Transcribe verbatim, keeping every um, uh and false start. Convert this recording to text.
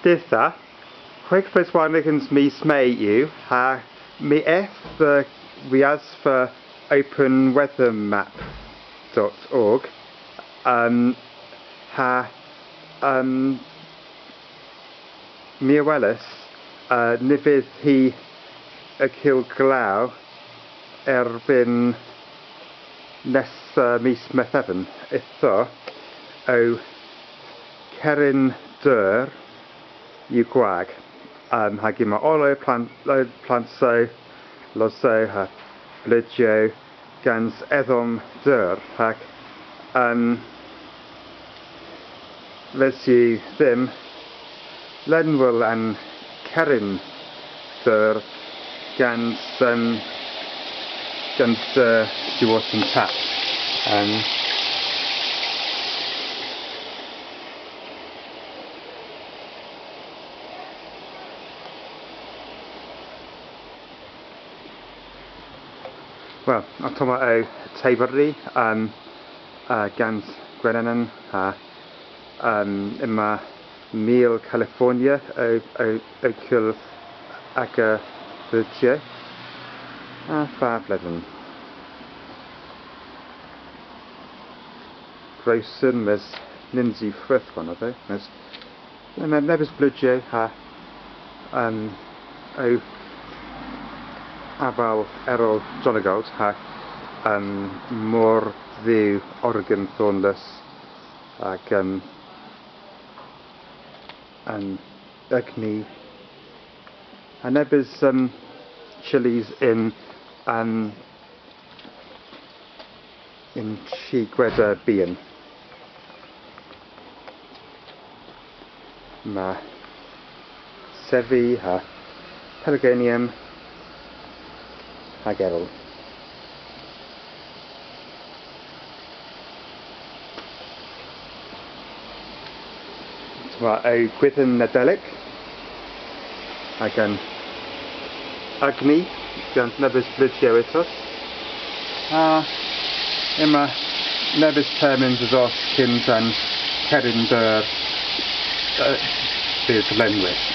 Dydh da, hweghves warn ugens mis Me yw, ha my eth dhe wiasva open weather map dot org, um, ha, um, my a welas, uh, ny vydh hi ow kul glaw erbynn nessa mis Metheven. Ytho, ow kerryn deur yw gwag, um, hag yma oll ow plant, ow plantsow, losow ha bleujyow gans edhom deur, hag, um, res yw dhymm lenwel an kerryn deur gans, um, gans, uh, diworth an tap. Um, Wel, ottomma ow teypyri, um, uh, gans gwenenen, ha, um, yma mil California ow, ow, ow kul aga bleujyow. A, fav bledhen. Rewsyn, mes nyns yw freth warnodho, mes Yma nebes bleujyow ha, um, ow aval erel jollygold ha, um, mor dhu organ thornless hag, um, an ugni. Ha nebes, um, chilies yn, um, yn chi gweder byghan. Yma sevi ha pelargonium hag erel. Yma ow gwedhen Nadelik hag an ugni gans nebes bleujyow etos. Ha yma nebes termyn dhe dhos kyns an kerryn deur, uh, bydh lenwys.